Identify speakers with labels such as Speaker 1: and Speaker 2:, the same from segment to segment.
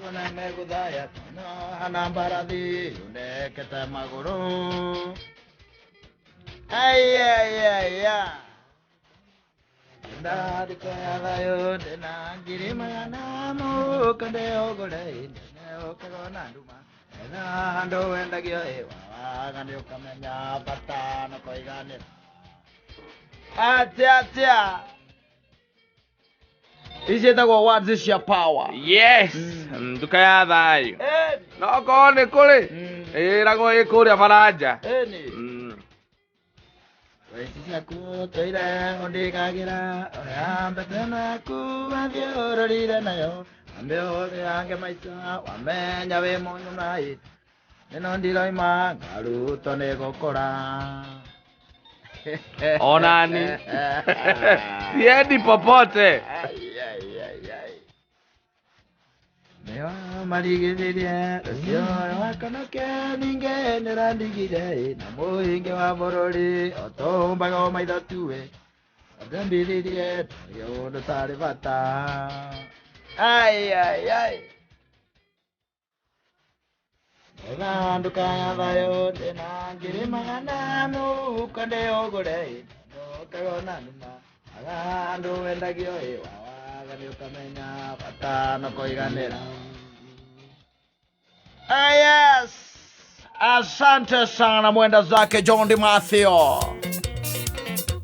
Speaker 1: Ona megũthaya no hana mbarathi yunekete magũrũ. Ai ai ai ai. Ndarika ya thayũ ndĩna ngiri magana mũhuko ndĩũgũre ndene ũkagwo na nduma etha handũ wendagio ĩ wawaga nĩ ũkamenya bata na kũiganĩra. Atia atia. Ici ciĩtagwo words cia power.
Speaker 2: Yes. Nduka ya thayũ.
Speaker 1: Ĩni.
Speaker 2: No korwo nĩ kũrĩ. Ĩragwo ĩ kũrĩa baranja.
Speaker 1: Ĩni. Ici ciaku tũire ũndigagĩra oya mbete ĩno yaku wathiĩ ũrorire nayo amĩhũthĩrange maica wamenya wĩ mũnyuma ĩno ndiroima ngarutwo nĩ gũkũra.
Speaker 2: Onani. Siendi popote.
Speaker 1: Ai, ai, ai, ai. Nĩo marigĩrĩrie rũcio rwakonoke ningĩ nĩrandigire na mũingĩ wa bũrũri ũtũmbaga o maitho tuwe ũtembithirie tarĩ ũndũ tarĩ bata. Ai, ai, ai. Etha nduka ya thayũ ndĩna ngiri magana mũhuko ndĩũgũre ndũkagwo na nduma aga handũ wendagio ĩ wawaga nĩ ũkamenya bata no kũiganĩra. Ah, yes. Asante sana mwenda zake John Di Mathio.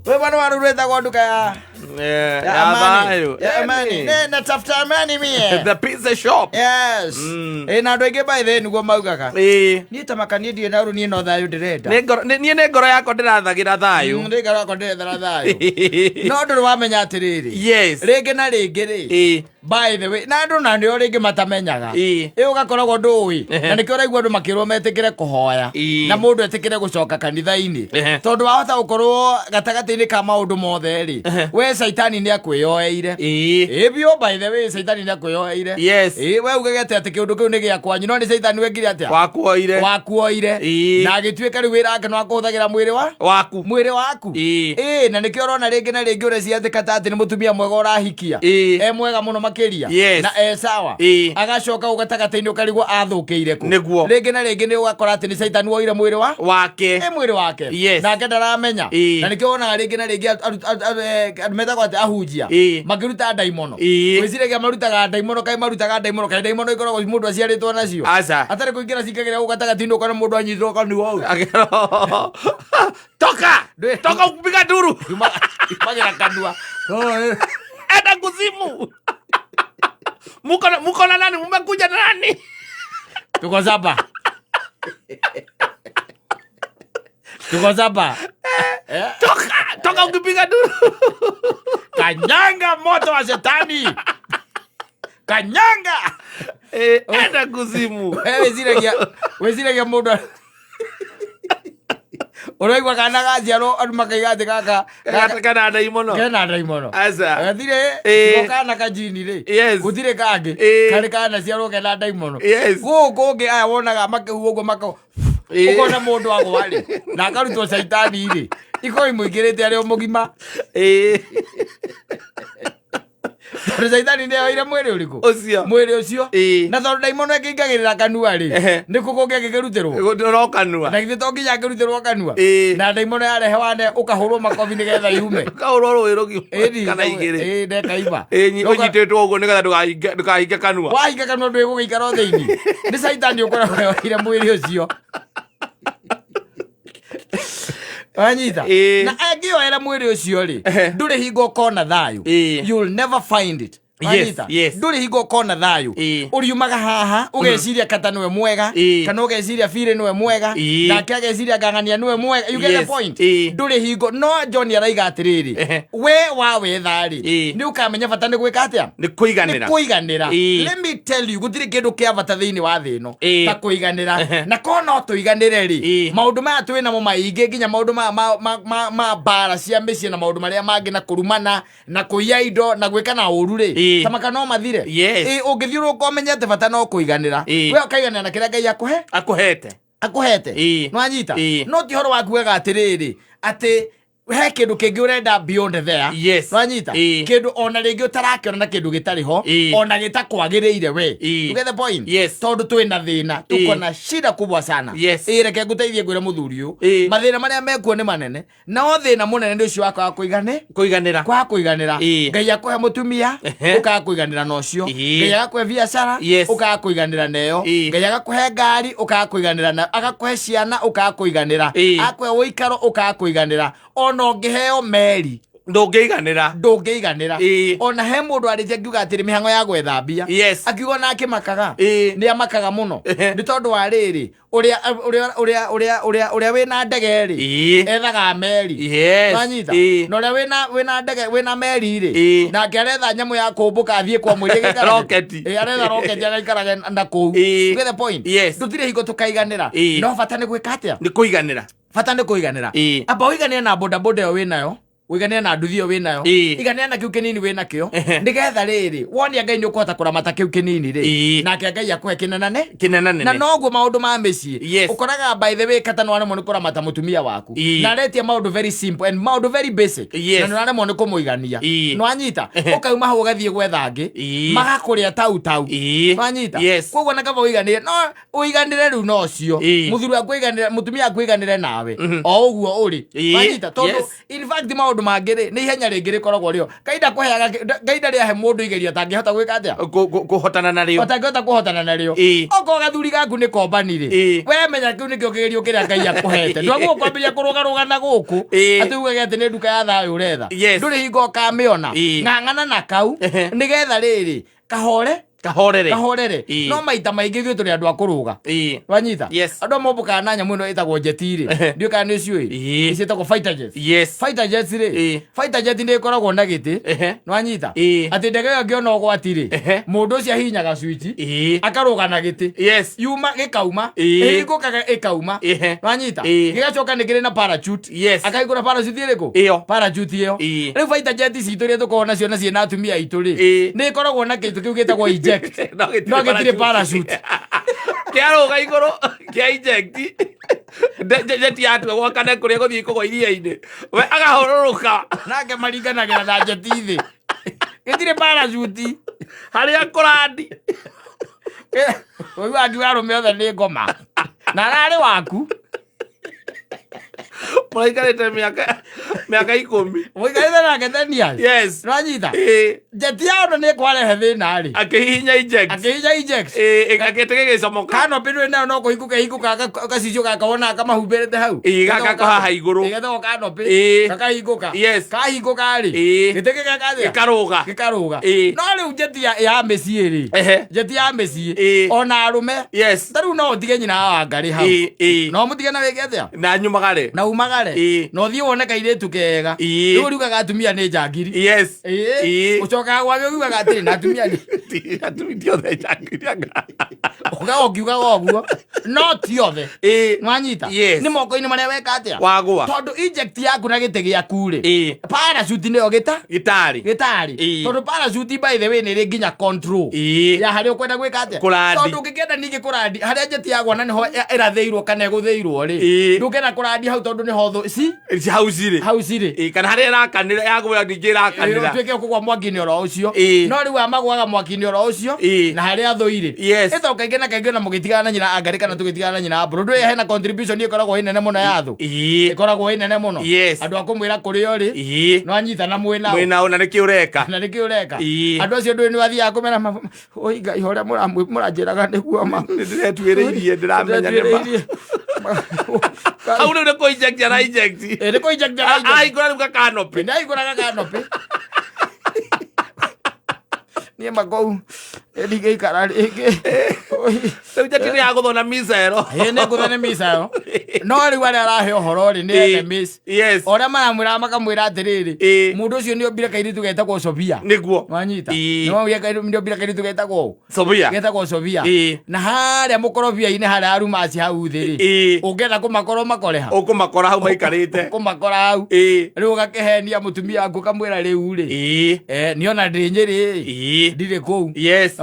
Speaker 1: We bwana wa rwetagwo nduka ya
Speaker 2: Eh,
Speaker 1: ya
Speaker 2: ya
Speaker 1: amani.
Speaker 2: thayũ.
Speaker 1: Ya amani.
Speaker 2: Ĩni.
Speaker 1: Ne natafuta amani mie.
Speaker 2: The pizza shop.
Speaker 1: Yes. Ĩ na andũ aingĩ by the way nĩguo maugaga.
Speaker 2: Ĩĩ.
Speaker 1: Niĩ ta maka niĩ ndirĩ na ũru niĩ no thayũ ndĩrenda.
Speaker 2: Nĩ ngoro- niĩ nĩ ngoro yakwa ndĩrathagĩra thayũ.
Speaker 1: Nĩ ngoro yakwa ndĩrethera thayũ. No ndũrĩ wamenya atĩrĩrĩ.
Speaker 2: Yes.
Speaker 1: Rĩngĩ na rĩngĩ rĩ.
Speaker 2: Ĩĩ.
Speaker 1: By the way, na andũ na nĩo rĩngĩ matamenyaga.
Speaker 2: Ĩĩ.
Speaker 1: Ĩ ũgakoragwo ndũĩ. Na nĩkĩo ũraigua andũ makĩrwo metĩkĩre kũhoya.
Speaker 2: Ĩĩ.
Speaker 1: Na mũndũ etĩkĩre gũcoka kanitha-inĩ.
Speaker 2: Ehe.
Speaker 1: Tondũ wahota gũkorwo gatagatĩ-inĩ ka maũndũ mothe rĩ. We caitani nĩ akwĩyoeire.
Speaker 2: Ĩĩ.
Speaker 1: Ĩ biũ by the way caitani nĩ akwĩyoeire.
Speaker 2: Yes.
Speaker 1: Ĩ we ugage atĩ atĩ kĩũndũ kĩu nĩ gĩa kwanyu no nĩ caitani wekire atĩa?
Speaker 2: Wakuoire.
Speaker 1: Wakuoire.
Speaker 2: Ĩĩ.
Speaker 1: Na agĩtuĩka rĩu wĩra wake nĩ wakũhũthagĩra mwĩrĩ wa
Speaker 2: Waku.
Speaker 1: mwĩrĩ waku.
Speaker 2: Ĩĩ.
Speaker 1: Ĩ na nĩkĩo ũrona rĩngĩ na rĩngĩ ũreciatĩka ta atĩ nĩ mũtumia mwega ũrahikia.
Speaker 2: Ĩĩ.
Speaker 1: E mwega mũno makĩria.
Speaker 2: Yes.
Speaker 1: Na e sawa.
Speaker 2: Ĩĩ.
Speaker 1: Agacoka ũguo gatagatĩ-inĩ ũkarigwo athũkĩire kũ.
Speaker 2: Nĩguo.
Speaker 1: Rĩngĩ na rĩngĩ nĩ ũgakora atĩ nĩ caitani woire mwĩrĩ wa
Speaker 2: Wake.
Speaker 1: ĩ mwĩrĩ wake.
Speaker 2: Yes.
Speaker 1: Nake ndaramenya.
Speaker 2: Ĩĩ.
Speaker 1: Na nĩkĩo wonaga rĩngĩ na rĩngĩ andũ metagwo atĩ ahunjia.
Speaker 2: Ĩĩ.
Speaker 1: Makĩruta ndaimono.
Speaker 2: Ĩĩ.
Speaker 1: Gwĩciragia marutaga ndaimono kaĩ marutaga ndaimono kaĩ ndaimono ikoragwo mũndũ aciarĩtwo nacio.
Speaker 2: Aca.
Speaker 1: Atarĩ kũingĩra cingagĩra gũkũ gatagatĩ-inĩ ũkona mũndũ anyitwo kanua ũũ.
Speaker 2: Akĩrwo, Toka!
Speaker 1: Ndwĩ-
Speaker 2: Toka ukipiga nduru!
Speaker 1: Imagĩra kanua.
Speaker 2: Enda kuzimu! Muko na nani? Mumekuja na nani?
Speaker 1: Tuko saba. Tuko saba.
Speaker 2: Toka! Toka ukipiga nduru!
Speaker 1: Kanyanga moto wa shetani. Kanyanga.
Speaker 2: Eh, enda kuzimu.
Speaker 1: We wĩciragia mũndũ ũraigua kana gaciarwo andũ makaiga atĩ gaka
Speaker 2: Gaka kana ndaimono.
Speaker 1: kena ndaimono.
Speaker 2: Aca.
Speaker 1: Gatirĩ
Speaker 2: Ĩĩ.
Speaker 1: tigo kana kajini rĩ.
Speaker 2: Yes.
Speaker 1: Gũtirĩ kangĩ.
Speaker 2: Ĩĩ.
Speaker 1: Karĩ kana ciarwo kena ndaimono.
Speaker 2: Yes.
Speaker 1: Gũkũ kũngĩ aya wonaga makĩhuhwo ũguo maka
Speaker 2: Ĩĩ.
Speaker 1: ũkona mũndũ agwa rĩ na akarutwo caitani rĩ ikorwo imũingĩrĩte arĩ o mũgima
Speaker 2: Ĩĩ.
Speaker 1: tondũ caitani nĩ oire mwĩrĩ ũrĩkũ
Speaker 2: Ũcio.
Speaker 1: mwĩrĩ ũcio
Speaker 2: Ĩĩ.
Speaker 1: na tondũ ndaimono ĩkĩingagĩrĩra kanua rĩ
Speaker 2: Ehe.
Speaker 1: nĩ kũ kũngĩ angĩkĩrutĩrwo
Speaker 2: No kanua.
Speaker 1: na githĩ to nginya angĩrutĩrwo kanua
Speaker 2: Ĩĩ.
Speaker 1: na ndaimono yarehe wane ũkahũrwo makobi nĩgetha yume
Speaker 2: Ũkahũrwo rũĩ rũgima
Speaker 1: Ĩni,
Speaker 2: kana igĩrĩ.
Speaker 1: ĩĩ ndekaima
Speaker 2: Ĩĩ, ũnyitĩtwo ũguo nĩgetha ndũkahinge kanua.
Speaker 1: wahinga kanua ndwĩgũgĩikara o thĩinĩ nĩ caitani ũkoragwo yoire mwĩrĩ ũcio wanyita
Speaker 2: Ĩĩ.
Speaker 1: na angĩoera mwĩrĩ ũcio rĩ
Speaker 2: Ehe.
Speaker 1: ndũrĩ hingo ũkona thayũ
Speaker 2: Ĩĩ.
Speaker 1: you'll never find it
Speaker 2: Yes,
Speaker 1: Wanyita?
Speaker 2: yes.
Speaker 1: ndũrĩ hingo ũkona thayũ
Speaker 2: Ĩĩ.
Speaker 1: ũriumaga haha ũgeciria kata nĩwe mwega
Speaker 2: Ĩĩ.
Speaker 1: kana ũgeciria birĩ nĩwe mwega
Speaker 2: Ĩĩ.
Speaker 1: nake ageciria ngang'ania nĩwe mwega you get the
Speaker 2: Yes.
Speaker 1: point
Speaker 2: Ĩĩ.
Speaker 1: ndũrĩ hingo no John araiga atĩrĩrĩ
Speaker 2: Ehe.
Speaker 1: we wawetha rĩ
Speaker 2: Ĩĩ.
Speaker 1: nĩ ũkamenya bata nĩ gwĩka atĩa
Speaker 2: Nĩ kũiganĩra.
Speaker 1: nĩ kũiganĩra
Speaker 2: Ĩĩ.
Speaker 1: let me tell you gũtirĩ kĩndũ kĩa bata thĩinĩ wa thĩ ĩno
Speaker 2: Ĩĩ.
Speaker 1: ta kũiganĩra
Speaker 2: Ehe.
Speaker 1: na korwo no tũiganĩre rĩ
Speaker 2: Ĩĩ.
Speaker 1: maũndũ maya twĩ namo maingĩ nginya maũndũ maya ma mbara cia mĩciĩ na maũndũ marĩa mangĩ na kũrumana na kũiya indo na gwĩka na ũru rĩ
Speaker 2: Ĩĩ.
Speaker 1: ta maka no mathire
Speaker 2: Yes.
Speaker 1: Ĩĩ, ũngĩthiũrũrũka ũmenye atĩ bata no kũiganĩra
Speaker 2: Ĩĩ.
Speaker 1: we ũkaiganĩra na kĩrĩa Ngai akũhe
Speaker 2: Akũhete.
Speaker 1: akũhete
Speaker 2: Ĩĩ.
Speaker 1: nĩwanyita
Speaker 2: Ĩĩ.
Speaker 1: no ti ũhoro wa kugaga atĩrĩrĩ atĩ He kindu kingi urenda beyond there. Nwanyita? Kindu ona ringi utarakiona na kindu gitari ho, ona gitakwagiriire we. You get the point?
Speaker 2: Yes.
Speaker 1: Tondu twina thina, tuko na shida kubwa sana. Ĩ, reke nguteithie ngwire muthuri uyu, mathina maria mekuo nĩ manene, no thina munene nĩ ũcio wakwa wa kũigane
Speaker 2: Kũiganĩra.
Speaker 1: Kwaga kũiganĩra. Ngai akũhe mũtumia, ũkaga kũiganĩra na ũcio. Ngai agakũhe biacara, ũkaga kũiganĩra nayo. Ngai agakũhe ngari, ũkaga kũiganĩra nayo. Agakũhe ciana, ũkaga kũiganĩra. Agakũhe ũikaro, ũkaga kũiganĩra. Ona ũngĩheo meri,
Speaker 2: Ndũngĩiganĩra.
Speaker 1: Ndũngĩiganĩra. Ona he mũndũ arĩtie ngiuga atĩrĩ, mĩhang'o ya gwetha mbia, akiuga ona akĩmakaga, nĩ amakaga mũno, nĩ tondũ wa rĩrĩ, ũrĩa ũrĩa ũrĩa ũrĩa ũrĩa ũrĩa wĩna ndege rĩ, ethaga meri. Wanyita? Na ũrĩa wĩna ndege, wĩna meri rĩ, nake aretha nyamũ ya kũmbũka athiĩ kwa mwĩrĩ ĩgĩikarage.
Speaker 2: Rocket.
Speaker 1: Ĩ, aretha rocket agaikarage na kũu. You get the point?
Speaker 2: Yes.
Speaker 1: Tũtirĩ hingo tũkaiganĩra. No bata nĩ gwĩka atĩa?
Speaker 2: Nĩ kũiganĩra.
Speaker 1: Bata nĩ kũiganĩra. Amba ũiganĩre na bodaboda ĩyo wĩnayo, ũiganĩre na nduthi ĩyo wĩnayo, iganĩre na kĩu kĩnini wĩnakĩo, nĩgetha rĩrĩ wonia Ngai nĩ ũkũhota kũramata kĩu kĩnini rĩ, nake Ngai akũhe kĩnenane.
Speaker 2: Kĩnenanene.
Speaker 1: Na noguo maũndũ ma mĩciĩ, ũkoraga, by the way, kata nĩwaremwo nĩ kũramata mũtumia waku, na aretia maũndũ very simple and maũndũ very basic, na nĩũraremwo nĩ kũmũigania. Nĩwanyita? Ũkauma hau ũgathiĩ gwetha angĩ, magakũrĩa tau tau. Nĩwanyita?
Speaker 2: Yes.
Speaker 1: Koguo na kaba ũiganĩre, no ũiganĩre rĩu na ũcio mũthuri waku aiganĩre, mũtumia waku aiganĩre nawe o ũguo ũrĩ. Wanyita? Tondũ in fact maũndũ mangĩ rĩ, nĩ ihenya rĩngĩ rĩkoragwo rĩo. Ngai ndakũheaga Ngai ndarĩ ahe mũndũ igerio atangĩhota gwĩka atĩa?
Speaker 2: Kũhotana narĩo.
Speaker 1: Ũtangĩhota kũhotana narĩo. Okorwo gathuri gaku nĩ kombani rĩ, we menya kĩu nĩkĩo kĩgerio kĩrĩa Ngai akũhete. Ndwagĩrĩirwo kwambĩrĩria kũrũgarũga na gũkũ, atĩ ugage atĩ nĩ nduka ya thayũ ũretha. Ndũrĩ hingo ũkamĩona. Ng'ang'ana na kau, nĩgetha rĩrĩ kahore.
Speaker 2: Kahorere.
Speaker 1: Kahorere. No maita maingĩ ithuĩ tũrĩ andũ a kũrũga. Wanyita?
Speaker 2: Yes.
Speaker 1: Andũ a mombũkaga na nyamũ ĩno ĩtagwo jet rĩ, ndiũĩ kana nĩ ũciũĩ. Ici ĩtagwo fighter jets. Fighter jets rĩ, fighter jet nĩ ĩkoragwo na gĩtĩ. Nĩwanyita? Atĩ ndege ĩyo ĩngĩona ũgwati rĩ, mũndũ ũcio ahihinyaga switch, akarũga na gĩtĩ, yuma gĩkauma, ĩhingũkaga ĩkauma. Nĩwanyita? Gĩgacoka nĩ kĩrĩ na parachute. Akahingũra parachute ĩrĩkũ?
Speaker 2: Ĩyo.
Speaker 1: Parachute ĩyo. Rĩu fighter jet citũ iria tũkoragwo nacio na ciĩna atumia aitũ rĩ, nĩ ĩkoragwo na kĩndũ kĩu gĩtagwo eject,
Speaker 2: No gĩtirĩ.
Speaker 1: No gĩtirĩ parachute.
Speaker 2: Kĩarũga igũrũ kĩa eject, jet yatua gwakane kũrĩa gũthiĩ kũgwa iria-inĩ, we agahũrũrũka.
Speaker 1: Nake maringanagĩra na jet thĩ, gĩtirĩ parachute.
Speaker 2: Harĩa kũrandi.
Speaker 1: Ũiguaga ngiuga arũme othe nĩ ngoma na ararĩ waku.
Speaker 2: Mũraikarĩte mĩaka 10.
Speaker 1: Mũikarĩte nake 10 years. Nĩwanyita? Jet yao nĩ kwarehe thĩna rĩ,
Speaker 2: Akĩhihinya eject.
Speaker 1: Akĩhihinya eject.
Speaker 2: Gĩtĩ gĩgĩcomoka.
Speaker 1: Canopy ndũrĩ nayo, no kũhingũka ĩhingũkaga, gacicio gaka wona kamahumbĩrĩte hau.
Speaker 2: Gaka ko haha igũrũ.
Speaker 1: Ĩ, getagwo canopy. Kakahingũka. Kahingũka rĩ, gĩtĩ gĩgeka atĩa?
Speaker 2: Gĩkarũga.
Speaker 1: Gĩkarũga. No rĩu jet ya mĩciĩ rĩ, jet ya mĩciĩ, ona arũme, ta rĩu no ũtige nyina wa Wangarĩ hau, no mũtige na wĩke atĩa?
Speaker 2: Na nyumagare.
Speaker 1: Na umagare, na ũthiĩ wone kairĩtu kega. Rĩu ũriugaga atumia nĩ njangiri. Ũcokaga gwake ũkiugaga atĩrĩ, na atumia nĩ
Speaker 2: Atumia ti othe njangiri anga.
Speaker 1: Ũgaga ũkiugaga ũguo, no ti othe. Nwanyita?
Speaker 2: Yes.
Speaker 1: Nĩ moko-inĩ marĩa weka atĩa?
Speaker 2: Wagwa.
Speaker 1: Tondũ eject yaku na gĩtĩ gĩaku rĩ, parachute nĩyo gĩta
Speaker 2: Gĩtarĩ.
Speaker 1: Gĩtarĩ. Tondũ parachute, by the way, nĩ ĩrĩ nginya control ya harĩa ũkwenda gwĩka atĩa?
Speaker 2: Kũrandi.
Speaker 1: Tondũ ũngĩkenda ningĩ kũrandi harĩa jet yagwa na nĩho ĩrathĩirwo kana ĩgũthĩirwo rĩ, ndũngĩenda kũrandi hau tondũ nĩho thũ ci
Speaker 2: Hau cirĩ.
Speaker 1: Hau cirĩ.
Speaker 2: Kana harĩa ĩrakanĩra, yagũra ningĩ ĩrakanĩra.
Speaker 1: Ũtuĩke ũkũgwa mwaki-inĩ oro ũcio. No rĩu amagwaga mwaki-inĩ oro ũcio na harĩa thũ irĩ. Ĩto kaingĩ na kaingĩ ona mũgĩtigana na nyina Angarĩ kana tũgĩtigana na nyina Ambũrũ, ndũĩ hena contribution ĩkoragwo ĩ nene mũno ya thũ. Ĩkoragwo ĩ nene mũno. Andũ a kũmwĩra kũrĩa ũrĩ, no anyita na mwĩnao.
Speaker 2: Mwĩnao na nĩkĩ ũreka.
Speaker 1: Na nĩkĩ ũreka. Andũ acio ndũĩ nĩ wathiaga kũmera oi Ngai, ũrĩa mũranjĩraga nĩguo ma.
Speaker 2: Nĩndĩretuĩrĩirie, ndĩramenya nĩ ma. Hau rĩu nĩ kũ inject ara inject.
Speaker 1: Nĩ kũ inject ara inject.
Speaker 2: Ahingũra rĩu gakanopĩ.
Speaker 1: Nĩ ahingũraga canopy. Niĩ makũu ndingĩikara rĩngĩ. Oi.
Speaker 2: Rĩu jet nĩ yagũthwo na missile.
Speaker 1: Ĩ, nĩ ngũtha nĩ missile. No rĩu arĩa arahe ũhoro rĩ, nĩ enemies. O ũrĩa maramwĩra, makamwĩra atĩrĩrĩ, mũndũ ũcio nĩ ombire kairĩtu getagwo Sofia. Wanyita? Nĩ ombire kairĩtu getagwo ũ?
Speaker 2: Sofia.
Speaker 1: Getagwo Sofia. Na harĩa mũkorobia-inĩ, harĩa arumaci hau thĩ rĩ, ũngĩenda kũmakora, ũmakore ha?
Speaker 2: Ũkũmakora hau maikarĩte.
Speaker 1: Ũkũmakora hau. Rĩu ũgakĩhenia mũtumia waku, ũkamwĩra rĩu rĩ, niona ndĩ Nyĩrĩ, ndirĩ kũu.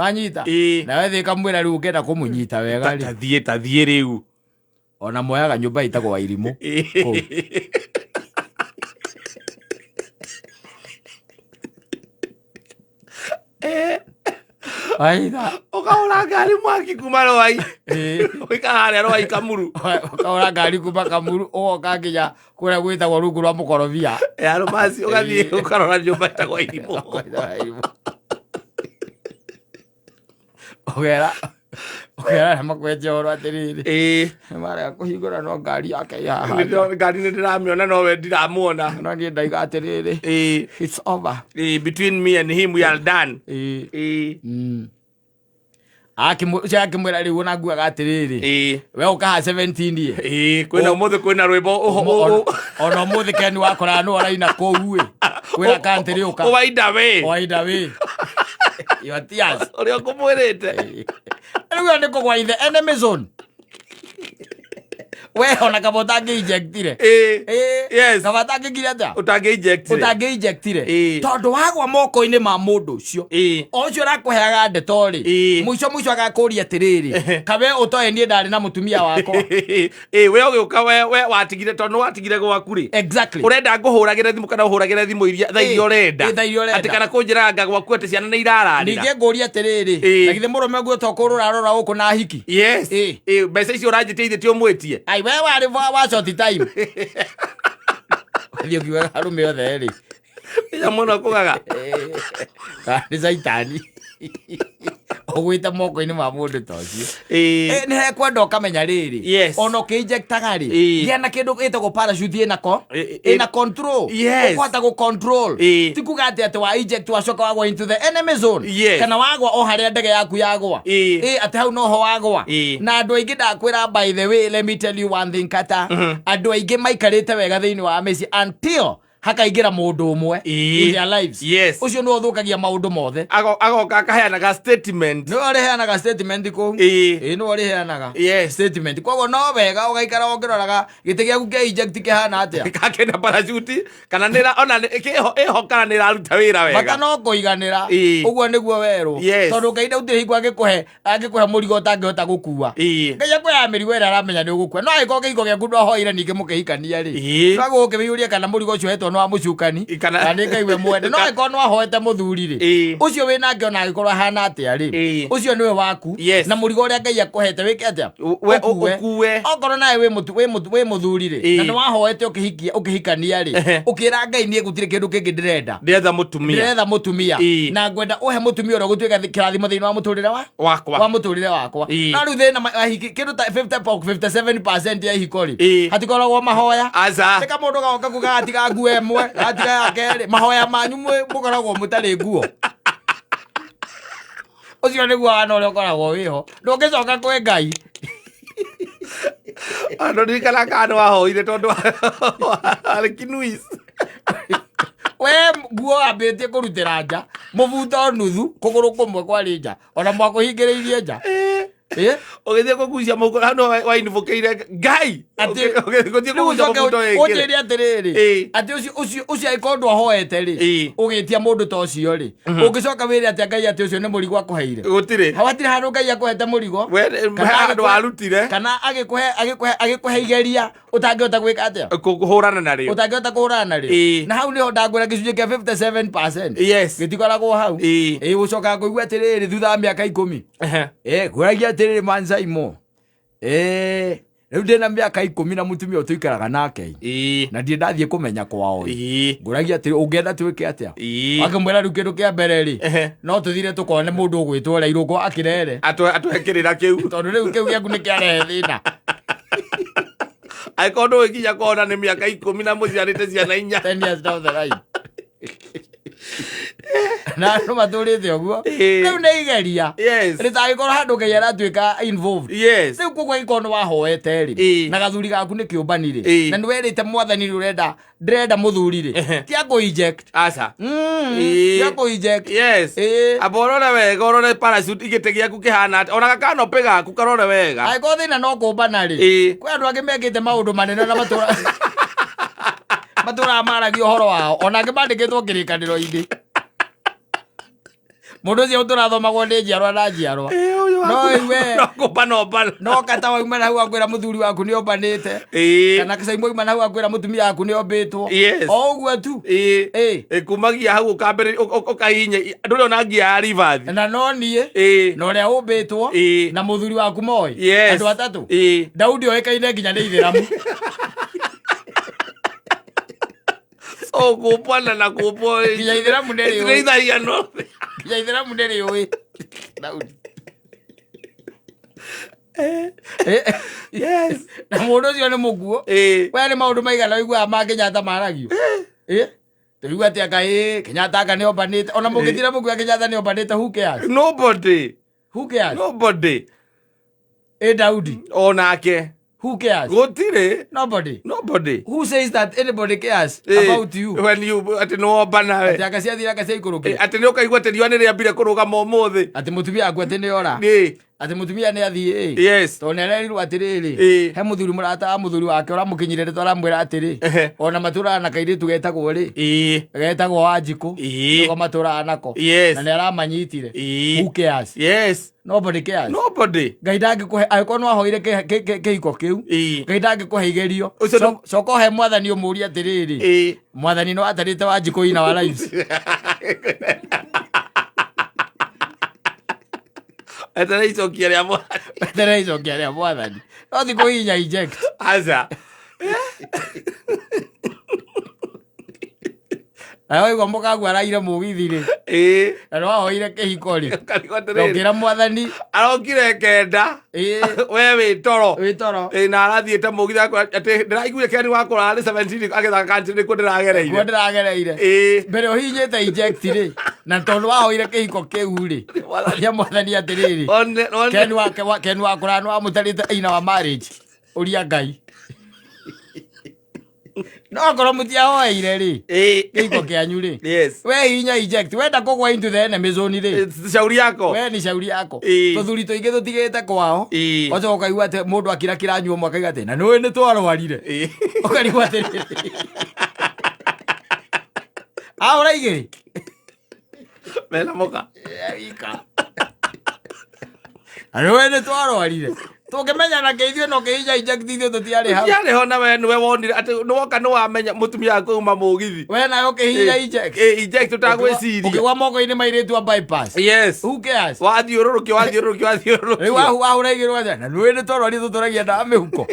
Speaker 1: Wanyita? Nawe thĩ kamwĩra rĩu ũngĩenda kũmũnyita wega rĩ,
Speaker 2: Tathiĩ, tathiĩ rĩu.
Speaker 1: Ona moyaga nyũmba ĩtagwo Wairimũ kũu. Aitha.
Speaker 2: Ũkahũra ngari mwaki kuma Rwai.
Speaker 1: Ĩĩ.
Speaker 2: Ũgĩka harĩa Rwai Kamuru.
Speaker 1: Ũkahũra ngari kuma Kamuru ũgoka nginya kũrĩa gwĩtagwo rungu rwa mũkorobia.
Speaker 2: Ya Rũmasi ũgathiĩ ũkarora nyũmba ĩtagwo Irimũ.
Speaker 1: Ũgera ũkera arĩa makwenje ũhoro atĩrĩrĩ,
Speaker 2: Ĩĩ.
Speaker 1: nĩmarega kũhingũra no ngari yake ĩ haha.
Speaker 2: Ngari nĩ ndĩramĩona no we ndiramuona.
Speaker 1: No niĩ ndaiga atĩrĩrĩ,
Speaker 2: Ĩĩ.
Speaker 1: it's over.
Speaker 2: Ĩĩ, between me and him we are done.
Speaker 1: Ĩĩ.
Speaker 2: Ĩĩ.
Speaker 1: Ũcio akĩmwĩra rĩu ona nguaga atĩrĩrĩ,
Speaker 2: Ĩĩ.
Speaker 1: we ũka haha 17 ĩ.
Speaker 2: Ĩĩ, kwĩna ũmũthĩ kwĩna rwĩmbo
Speaker 1: Ona ũmũthĩ Ken wakora nũ araina kũu ĩ. Kwĩna kantĩrĩ ũka.
Speaker 2: Ũwainda we.
Speaker 1: Waida wĩ. Your tears.
Speaker 2: Ũrĩa ũkũmwĩrĩte.
Speaker 1: Rĩu ĩyo nĩ kũgwa in the enemy zone. We ona kaba ũtangĩ-injectire.
Speaker 2: Ĩĩ.
Speaker 1: Ĩĩ.
Speaker 2: Yes.
Speaker 1: Kaba ũtangĩkire atĩa?
Speaker 2: Ũtangĩ-injectire.
Speaker 1: Ũtangĩ-injectire.
Speaker 2: Ĩĩ.
Speaker 1: Tondũ wagwa moko-inĩ ma mũndũ ũcio.
Speaker 2: Ĩĩ.
Speaker 1: O ũcio ũrakũheaga ndeto rĩ.
Speaker 2: Ĩĩ.
Speaker 1: Mũico mũico agakũria atĩrĩrĩ, kawe ũtoĩ niĩ ndarĩ na mũtumia wakwa.
Speaker 2: Ĩĩ, we ũgĩũka we watigire tondũ nĩ watigire gwaku rĩ.
Speaker 1: Exactly.
Speaker 2: Ũrenda ngũhũragĩre thimũ kana ũhũragĩre thimũ iria thaa iria
Speaker 1: Ĩĩ,
Speaker 2: ũrenda.
Speaker 1: ĩĩ, thaa iria ũrenda.
Speaker 2: Atĩ kana kũnjĩraga nga gwaku atĩ ciana nĩ irararĩra.
Speaker 1: Ningĩ ngũria atĩrĩrĩ,
Speaker 2: Ĩĩ.
Speaker 1: na githĩ mũrũme ũguo to kũrũra rora gũkũ na hiki?
Speaker 2: Yes.
Speaker 1: Ĩĩ.
Speaker 2: Ĩĩ, mbeca icio ũranjĩtia ithe ti ũmwĩtie.
Speaker 1: Ai we warĩ wa short time. Wathiĩ ũkiugaga arũme othe rĩ.
Speaker 2: Ĩya mũno kũgaga.
Speaker 1: Kana nĩ caitani. Ũgwĩte moko-inĩ ma mũndũ ta ũcio.
Speaker 2: Ĩĩ.
Speaker 1: Nĩ hekwenda ũkamenya rĩrĩ.
Speaker 2: Yes.
Speaker 1: Ona ũkĩinjectaga rĩ.
Speaker 2: Ĩĩ.
Speaker 1: Gĩa na kĩndũ gĩtagwo parachute ĩna ko.
Speaker 2: Ĩ- ĩ-
Speaker 1: Ĩna control.
Speaker 2: Yes.
Speaker 1: Ũkũhota gũ control.
Speaker 2: Ĩĩ.
Speaker 1: Ti kuga atĩ atĩ wa inject wacoka wagwa into the enemy zone.
Speaker 2: Yes.
Speaker 1: Kana wagwa o harĩa ndege yaku yagwa.
Speaker 2: Ĩĩ.
Speaker 1: Ĩĩ atĩ hau noho wagwa.
Speaker 2: Ĩĩ.
Speaker 1: Na andũ aingĩ ndakwĩra by the way let me tell you one thing kata. Andũ aingĩ maikarĩte wega thĩinĩ wa mĩciĩ until hakaingĩra mũndũ ũmwe
Speaker 2: Ĩĩ.
Speaker 1: in their lives.
Speaker 2: Yes.
Speaker 1: Ũcio nĩwe ũthũkagia maũndũ mothe.
Speaker 2: Agoka akaheanaga statement.
Speaker 1: Nĩwe ũrĩheanaga statement kũu.
Speaker 2: Ĩĩ.
Speaker 1: Ĩĩ nĩwe ũrĩheanaga.
Speaker 2: Yes.
Speaker 1: Statement. Koguo no wega ũgaikara ũkĩroraga gĩtĩ gĩaku kĩa inject kĩhana atĩa.
Speaker 2: Kakena parachute kana nĩ ona ĩho ĩho kana nĩ ĩraruta wĩra wega.
Speaker 1: Bata no kũiganĩra.
Speaker 2: Ĩĩ.
Speaker 1: Ũguo nĩguo werwo.
Speaker 2: Yes.
Speaker 1: Tondũ Ngai ndautire hingo angĩkũhe angĩkũhe mũrigo ũtangĩhota gũkua.
Speaker 2: Ĩĩ.
Speaker 1: Ngai akũheaga mĩrigo ĩrĩa aramenya nĩ ũgũkua. No angĩkorwo kĩhiko gĩaku ndwahoire ningĩ mũkĩhikania rĩ.
Speaker 2: Ĩĩ.
Speaker 1: No agũkĩmĩyũria kana mũrigo ũcio ũhetwo nĩ wa mũcukani.
Speaker 2: Kana-
Speaker 1: Kana nĩ Ngai we mwene. No angĩkorwo nĩ wahoete mũthuri rĩ.
Speaker 2: Ĩĩ.
Speaker 1: Ũcio wĩ nake ona angĩkorwo ahana atĩa rĩ.
Speaker 2: Ĩĩ.
Speaker 1: Ũcio nĩwe waku.
Speaker 2: Yes.
Speaker 1: Na mũrigo ũrĩa Ngai akũhete wĩke atĩa?
Speaker 2: We-
Speaker 1: Ũkue.
Speaker 2: ũkue.
Speaker 1: Okorwo nawe wĩ mũtu wĩ mũtu wĩ mũthuri rĩ.
Speaker 2: Ĩĩ.
Speaker 1: Na nĩ wahoete ũkĩhikia ũkĩhikania rĩ.
Speaker 2: Ehe.
Speaker 1: Ũkĩra Ngai niĩ gũtirĩ kĩndũ kĩngĩ ndĩrenda.
Speaker 2: Ndĩretha mũtumia.
Speaker 1: Ndĩretha mũtumia.
Speaker 2: Ĩĩ.
Speaker 1: Na ngwenda ũhe mũtumia ũrĩa ũgũtuĩka kĩrathimo thĩinĩ wa mũtũrĩre wa
Speaker 2: Wakwa.
Speaker 1: wa mũtũrĩre wakwa.
Speaker 2: Ĩĩ.
Speaker 1: No rĩu thĩna ahiki kĩndũ ta 57% ya ihiko rĩ.
Speaker 2: Ĩĩ.
Speaker 1: Hatikoragwo mahoya.
Speaker 2: Aca.
Speaker 1: Teka mũndũ gagoka kuga gatiga nguo ĩmwe, gatiga ya kerĩ. Mahoya manyu mũkoragwo mũtarĩ nguo. Ũcio nĩguo wana ũrĩa ũkoragwo wĩho. Ndũngĩcoka kwĩ Ngai.
Speaker 2: Andũ ndirikana kana nĩ wahoire tondũ warĩ kinuis.
Speaker 1: We nguo wambĩtie kũrutĩra nja, mũbuto nuthu, kũgũrũ kũmwe kwarĩ nja, ona mwakũhingĩrĩirie nja. Ĩ?
Speaker 2: Ũgĩthiĩ kũgucia mũhuko hau nĩho wainibũkĩire Ngai.
Speaker 1: Atĩ-
Speaker 2: Ũgĩthiĩ
Speaker 1: Rĩu
Speaker 2: kũgucia
Speaker 1: ũcoke
Speaker 2: mũbuto wĩkĩre.
Speaker 1: ũnjĩre atĩrĩrĩ,
Speaker 2: Ĩ.
Speaker 1: atĩ ũcio ũcio ũcio angĩkorwo ndwahoete rĩ,
Speaker 2: Ĩ.
Speaker 1: ũgĩtia mũndũ ta ũcio rĩ, ũngĩcoka wĩre atĩa Ngai atĩ ũcio nĩ mũrigo akũheire?
Speaker 2: Gũtirĩ.
Speaker 1: Hau hatirĩ handũ Ngai akũhete mũrigo.
Speaker 2: We
Speaker 1: Kana
Speaker 2: handũ
Speaker 1: agĩkũhe-
Speaker 2: warutire
Speaker 1: Kana agĩkũhe agĩkũhe agĩkũhe igeria ũtangĩhota gwĩka atĩa?
Speaker 2: kũhũrana narĩo.
Speaker 1: Ũtangĩhota kũhũrana narĩo.
Speaker 2: Ĩ.
Speaker 1: Na hau nĩho ndangwĩra gĩcunjĩ kĩa 57%.
Speaker 2: Yes.
Speaker 1: Gĩtikoragwo hau.
Speaker 2: Ĩ.
Speaker 1: Ĩ ũcokaga kũigua atĩrĩrĩ thutha wa mĩaka 10.
Speaker 2: Ehe.
Speaker 1: Ĩ ngũragia atĩrĩrĩ Mansaimo. Ĩ rĩu ndĩna mĩaka 10 na mũtumia ũyũ tũikaraga nake.
Speaker 2: Ĩ.
Speaker 1: Na ndirĩ ndathiĩ kũmenya kwao.
Speaker 2: Ĩ.
Speaker 1: Ngũragia atĩrĩ ũngĩenda twĩke atĩa?
Speaker 2: Ĩ.
Speaker 1: Akĩmwĩra rĩu kĩndũ kĩa mbere rĩ.
Speaker 2: Ehe.
Speaker 1: No tũthire tũkone mũndũ ũgwĩtwo Rairũngũ akĩrere.
Speaker 2: Atũhe kĩrĩra kĩu.
Speaker 1: Tondũ rĩu kĩu gĩaku nĩ kĩarehe thĩna.
Speaker 2: Angĩkorwo ndũgĩkinya kuona nĩ mĩaka 10 na mũciarĩte ciana 4.
Speaker 1: 10 years down the line. Na andũ matũrĩte ũguo.
Speaker 2: Ĩ.
Speaker 1: Rĩu nĩ igeria.
Speaker 2: Yes.
Speaker 1: Rĩtangĩkorwo handũ Ngai aratuĩka involved.
Speaker 2: Yes.
Speaker 1: Rĩu koguo angĩkorwo nĩ wahoete rĩ
Speaker 2: Ĩ.
Speaker 1: na gathuri gaku nĩ kĩũmbani rĩ
Speaker 2: Ĩ.
Speaker 1: na nĩ werĩte mwathani rĩ ũrenda ndĩrenda mũthuri rĩ
Speaker 2: Ehe.
Speaker 1: ti akũ inject.
Speaker 2: Aca. Ĩ.
Speaker 1: Ti akũ inject.
Speaker 2: Yes.
Speaker 1: Ĩ.
Speaker 2: Amba ũrore wega ũrore parachute gĩtĩ gĩaku kĩhana atĩa. Ona gakanopĩ gaku karore wega.
Speaker 1: Angĩkorwo thĩna no kũmbana rĩ
Speaker 2: Ĩ.
Speaker 1: kwĩ andũ angĩ mekĩte maũndũ manene na matũra matũraga maragia ũhoro wao ona angĩ mandĩkĩtwo kĩrĩkanĩro-inĩ. Mũndũ ũcio ũtũrathomagwo nĩ njiarwa na njiarwa.
Speaker 2: Ĩ, ũyũ
Speaker 1: No
Speaker 2: waku
Speaker 1: iwe.
Speaker 2: no kũmbana ombana.
Speaker 1: No kata wauma na hau akwĩra mũthuri waku nĩ ombanĩte.
Speaker 2: Ĩ.
Speaker 1: Kana caimũ wauma na hau akwĩra mũtumia waku nĩ ombĩtwo.
Speaker 2: Yes.
Speaker 1: O ũguo tu.
Speaker 2: Ĩ.
Speaker 1: Ĩ.
Speaker 2: Ĩ, kumagia hau ũkambĩrĩria ũkahihinya ndũrĩ ona ngia ya rivathi.
Speaker 1: Na no niĩ
Speaker 2: Ĩ.
Speaker 1: na ũrĩa ũmbĩtwo
Speaker 2: Ĩ.
Speaker 1: na mũthuri waku moĩ.
Speaker 2: Yes.
Speaker 1: Andũ atatũ.
Speaker 2: Ĩ.
Speaker 1: Daudi oĩkaine nginya nĩ ithĩramu.
Speaker 2: So kũmbana na kũmbwo.
Speaker 1: Nginya ithĩramu nĩ rĩũĩ.
Speaker 2: Nĩ ithaiano.
Speaker 1: Nginya ithĩramu nĩ rĩũĩ. Daudi.
Speaker 2: Yes.
Speaker 1: Na mũndũ ũcio nĩ mũkuo.
Speaker 2: Ĩ.
Speaker 1: We nĩ maũndũ maigana ũiguaga ma Kenyatta maragio. Ĩ. Tũigua atĩ anga ĩ Kenyatta anga nĩ ombanĩte. Ona mũngĩtira mũkiuga Kenyatta nĩ ombanĩte, who cares?
Speaker 2: Nobody.
Speaker 1: Who cares?
Speaker 2: Nobody.
Speaker 1: Ĩ Daudi.
Speaker 2: Onake.
Speaker 1: Who cares?
Speaker 2: Gũtirĩ.
Speaker 1: Nobody.
Speaker 2: Nobody.
Speaker 1: Who says that anybody cares
Speaker 2: Ĩ,
Speaker 1: about you?
Speaker 2: When you atĩ nĩ wombana we.
Speaker 1: Atĩ anga ciathira anga ciaikũrũkire.
Speaker 2: Atĩ nĩ ũkaigua atĩ riũa nĩ rĩambire kũrũgama ũmũthĩ.
Speaker 1: Atĩ mũtumia waku atĩ nĩ ora.
Speaker 2: Ĩ.
Speaker 1: Atĩ mũtumia nĩ athiĩ ĩ.
Speaker 2: Yes.
Speaker 1: Tondũ nĩ arerirwo atĩrĩrĩ.
Speaker 2: Ĩ.
Speaker 1: He mũthuri mũrata wa mũthuri wake ũramũkinyire rĩtwa aramwĩra atĩrĩ.
Speaker 2: Ehe.
Speaker 1: Ona matũraga na kairĩtu getagwo rĩ.
Speaker 2: Ĩ.
Speaker 1: Getagwo Wanjikũ.
Speaker 2: Ĩ.
Speaker 1: Nĩko matũraga nako.
Speaker 2: Yes.
Speaker 1: Na nĩ aramanyitire.
Speaker 2: Ĩ.
Speaker 1: Who cares?
Speaker 2: Yes.
Speaker 1: Nobody cares.
Speaker 2: Nobody.
Speaker 1: Ngai ndangĩkũhe angĩkorwo nĩ wahoire kĩhiko kĩu.
Speaker 2: Ĩ.
Speaker 1: Ngai ndangĩkũhe igerio.
Speaker 2: Ũcio nĩ-
Speaker 1: Coka ũhe mwathani ũmũrie atĩrĩrĩ.
Speaker 2: Ĩ.
Speaker 1: Mwathani no atarĩte Wanjikũ in our lives.
Speaker 2: Eterera icokia rĩa mwathani.
Speaker 1: Eterera icokia rĩa mwathani. No ti kũhihinya eject.
Speaker 2: Aca.
Speaker 1: Na waigua mũkagu araire mũgithi rĩ.
Speaker 2: Ĩ.
Speaker 1: Na nĩ wahoire kĩhiko rĩ.
Speaker 2: Ũkarigwo
Speaker 1: Na
Speaker 2: atĩrĩrĩ.
Speaker 1: ũkĩra mwathani.
Speaker 2: Arokire kenda.
Speaker 1: Ĩ.
Speaker 2: We wĩ toro.
Speaker 1: Wĩ toro.
Speaker 2: Ĩ, na arathiĩte mũgithi akwĩra atĩ ndĩraiguire Ken wakũra arĩ 17 agĩthaka country nĩkuo
Speaker 1: Kuo
Speaker 2: ndĩragereire.
Speaker 1: ndĩragereire.
Speaker 2: Ĩ.
Speaker 1: Mbere ũhihinyĩte eject rĩ. Na tondũ wahoire kĩhiko kĩu rĩ. Ũria mwathani atĩrĩrĩ.
Speaker 2: One one.
Speaker 1: Ken wa Ken wa kũra nĩ wamũtarĩte ina wa marriage. Ũria Ngai. No akorwo mũtiahoeire rĩ.
Speaker 2: Ĩ.
Speaker 1: Kĩhiko kĩanyu rĩ.
Speaker 2: Yes.
Speaker 1: We hihinya eject. Wenda kũgwa into the enemy zone rĩ.
Speaker 2: Shauri yako.
Speaker 1: We nĩ shauri yako.
Speaker 2: Ĩ.
Speaker 1: Tũthuri tũingĩ tũtigĩte kwao.
Speaker 2: Ĩ.
Speaker 1: Wacoka ũkaigua atĩ mũndũ akira kĩranyua ũmwe akaiga atĩ na nĩũĩ nĩ twarwarire.
Speaker 2: Ĩ.
Speaker 1: Ũkarigwo atĩrĩrĩ. Ahũra igĩrĩ.
Speaker 2: Mena mũka.
Speaker 1: Na nĩũĩ nĩ twarwarire. Tũngĩmenyana kĩ ithuĩ no kĩhinya eject ithuĩ tũtiarĩ hau.
Speaker 2: Tiarĩ ho na we nĩwe wonire atĩ nĩwoka nĩwamenya mũtumia waku auma mũgithi.
Speaker 1: We nawe ũkĩhihinya eject.
Speaker 2: Ĩ, eject ũtagwĩciria.
Speaker 1: Ũkĩgwa moko-inĩ ma airĩtu a bypass.
Speaker 2: Yes.
Speaker 1: Who cares?
Speaker 2: Wathiũrũrũkio wathiũrũrũkio
Speaker 1: Rĩu
Speaker 2: wathiũrũrũkio.
Speaker 1: wahũra igĩrĩ ũgathia, na nĩũĩ nĩ twarwarire tũtũragia ndawa mĩhuko.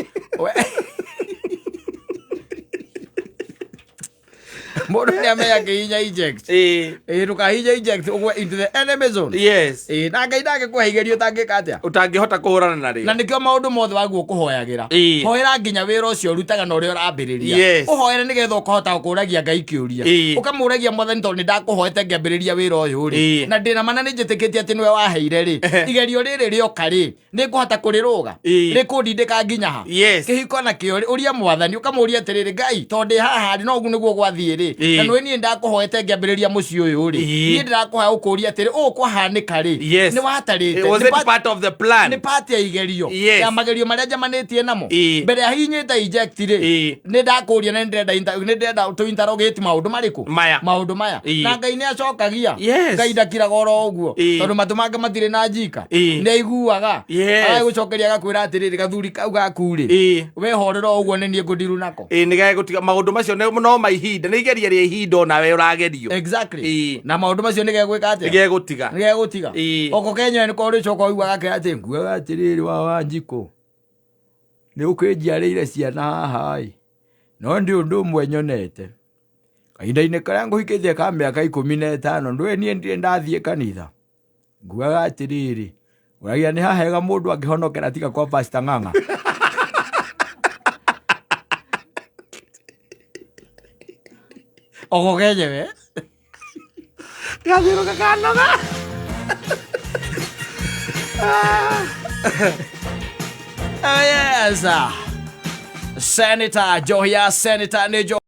Speaker 1: Mũndũ nĩ amenya kĩhinya eject.
Speaker 2: Ĩ.
Speaker 1: Ĩ ndũkahihinye eject ũgwe into the enemy zone.
Speaker 2: Yes.
Speaker 1: Ĩ na Ngai ndangĩkũhe igerio ũtangĩka atĩa.
Speaker 2: Ũtangĩhota kũhũrana
Speaker 1: Na
Speaker 2: narĩo.
Speaker 1: nĩkĩo maũndũ mothe waguo kũhoyagĩra.
Speaker 2: Ĩ.
Speaker 1: Hoera nginya wĩra ũcio ũrutaga na ũrĩa ũrambĩrĩria.
Speaker 2: Yes.
Speaker 1: Ũhoere nĩgetha ũkahota kũragia Ngai kĩũria.
Speaker 2: Ĩ.
Speaker 1: Ũkamũragia mwathani tondũ nĩndakũhoete ngĩambĩrĩria wĩra ũyũ rĩ.
Speaker 2: Ĩ.
Speaker 1: Na ndĩna mana nĩnjĩtĩkĩtie atĩ nĩwe waheire rĩ. Igerio rĩrĩ rĩoka rĩ, nĩngũhota kũrĩrũga.
Speaker 2: Ĩ.
Speaker 1: Rĩkũndindĩka nginya ha.
Speaker 2: Yes.
Speaker 1: Kĩhiko nakĩo rĩ, ũria mwathani ũkamũria atĩrĩrĩ Ngai tondũ ndĩ haha rĩ no ũguo nĩguo gwathiĩ rĩ.
Speaker 2: Ĩ.
Speaker 1: Na nĩũĩ niĩ ndakũhoete ngĩambĩrĩria mũciĩ ũyũ rĩ.
Speaker 2: Ĩ.
Speaker 1: Niĩ ndĩrakũhoya ũkũria atĩrĩ ũũ kwahanĩka rĩ.
Speaker 2: Yes.
Speaker 1: Nĩ watarĩte.
Speaker 2: Was
Speaker 1: Nĩ
Speaker 2: it part of the plan?
Speaker 1: nĩ part ya igerio
Speaker 2: Yes.
Speaker 1: ya magerio marĩa njamanĩtie namo
Speaker 2: Ĩ.
Speaker 1: mbere ya hihinyĩte eject rĩ
Speaker 2: Ĩ.
Speaker 1: nĩ ndakũria na nĩ ndĩrenda tũ interrogate maũndũ marĩkũ
Speaker 2: Maya.
Speaker 1: maũndũ maya
Speaker 2: Ĩ.
Speaker 1: na Ngai nĩ acokagia
Speaker 2: Yes.
Speaker 1: Ngai ndakiraga oro ũguo
Speaker 2: Ĩ.
Speaker 1: tondũ matũ make matirĩ na njika
Speaker 2: Ĩ.
Speaker 1: nĩ aiguaga
Speaker 2: Yes.
Speaker 1: agagũcokeria agakwĩra atĩrĩrĩ gathuri kau gaku rĩ
Speaker 2: Ĩ.
Speaker 1: we horera o ũguo nĩ niĩ ngũndiru nako
Speaker 2: Ĩ nĩgegũtiga maũndũ macio no ma ihinda nĩ igeria rĩa ihinda onawe ũragerio.
Speaker 1: Exactly.
Speaker 2: Ĩ.
Speaker 1: Na maũndũ macio nĩ gegwĩka atĩa
Speaker 2: Nĩgegũtiga.
Speaker 1: nĩ gegũtiga
Speaker 2: Ĩ.
Speaker 1: oko Kenya nĩko ũrĩcoka ũiguaga gakĩra atĩ nguaga atĩrĩrĩ wa Wanjikũ nĩ ũkĩnjiarĩire ciana haha ĩ no ndĩ ũndũ ũmwe nyonete kahinda-inĩ karĩa ngũhikĩtie ka mĩaka 15 ndũĩ niĩ ndirĩ ndathiĩ kanitha nguaga atĩrĩrĩ ũragia nĩ hahega mũndũ angĩhonokera tiga kwa Pastor Ng'ang'a. Oko kenyewe.
Speaker 2: Gathiũrũka kanoga.
Speaker 1: Oh yes. Senator Johia Senator nĩ